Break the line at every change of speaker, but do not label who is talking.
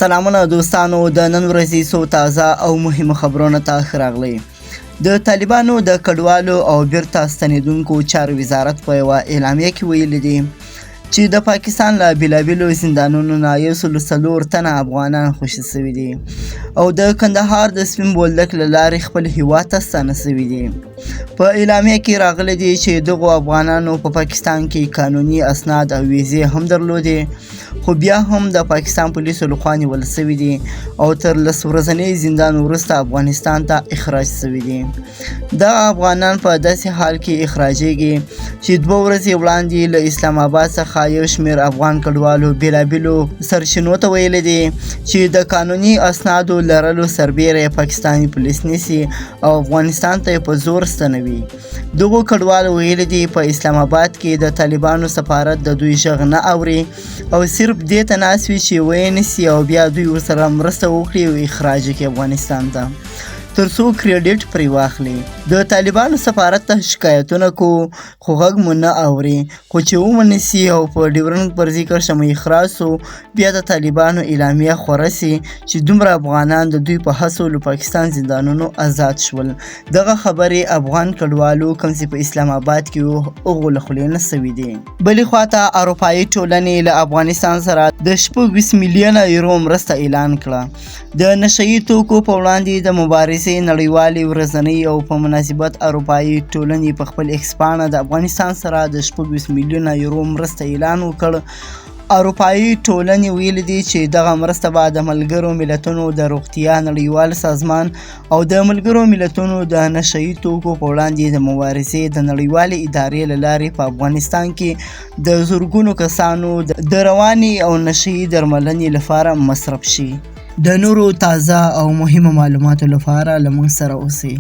سلامونه دوستانو، د نن ورځې څو تازه او مهمو خبرونو ته ښه راغلئ. د طالبانو د کډوالو او بیرته ستنیدونکو چارو وزارت په یوه اعلامیه کې ویلي دي چې د پاکستان له بیلابیلو زندانونو نه 104 تنه افغانان خوشي شوي دي او د کندهار د سپین بولدک له لارې خپل هیواد ته ستانه شوي دي. په اعلامیه کې راغلي دي چې دغو افغانانو په پاکستان کې قانوني اسناد او ویزې هم درلودې، خو بیا هم د پاکستان پولیسو لخوا نیول شوي دي او تر 10 ورځني زندان وروسته افغانستان ته اخراج شوي دي. دغه افغانان په داسې حال کې اخراجیږي چې 2 ورځې وړاندې له اسلام آباد څخه یو شمېر افغان کډوالو بیلابیلو سرچینو ته ویلي دي چې د قانوني اسنادو لرلو سربېره پاکستاني پولیس نیسي او افغانستان ته یې په زور ستنوي. دغو کډوالو ویلي دي په اسلام آباد کې د طالبانو سفارت د دوی ږغ نه اوري او صرف دې ته ناست وي چې ویې نیسي او بیا دوی ورسره مرسته وکړي او اخراج یې کړي افغانستان ته، تر څو کریډیټ پرې واخلي. د طالبانو سفارت ته شکایتونه کوو خو غږ مو نه اوري، خو چې ومو نیسي او په ډیورنډ فرضي کرښه مو اخراج سو، بیا د طالبانو اعلامیه خوره سي چې دومره افغانان د دوی په هڅو له پاکستان زندانونو ازاد شول. دغه خبرې افغان کډوالو کوم چې په اسلام آباد کې وو هغو له خولې نه سوي دي. بلې خواته اروپایي ټولنې له افغانستان سره د 26 میلیونه یورو مرسته اعلان کړه. د نشه یي توکو په وړاندې د مبارزې نړیوالې ورځنۍ او په مناسبت اروپایي ټولنې په خپل ایکس پاڼه د افغانستان سره د 26 میلیونه یورو مرسته اعلان وکړ. اروپایي ټولنې ویلي دي چې دغه مرسته به د ملګرو ملتونو د روغتیا نړیوال سازمان او د ملګرو ملتونو د نشه یي توکو په وړاندې د مبارزې د نړیوالې ادارې له لارې په افغانستان کې د زرګونو کسانو د رواني او نشه یي درملنې لپاره مصرف شي. د نورو تازه او مهمو معلوماتو لپاره له موږ سره اوسئ.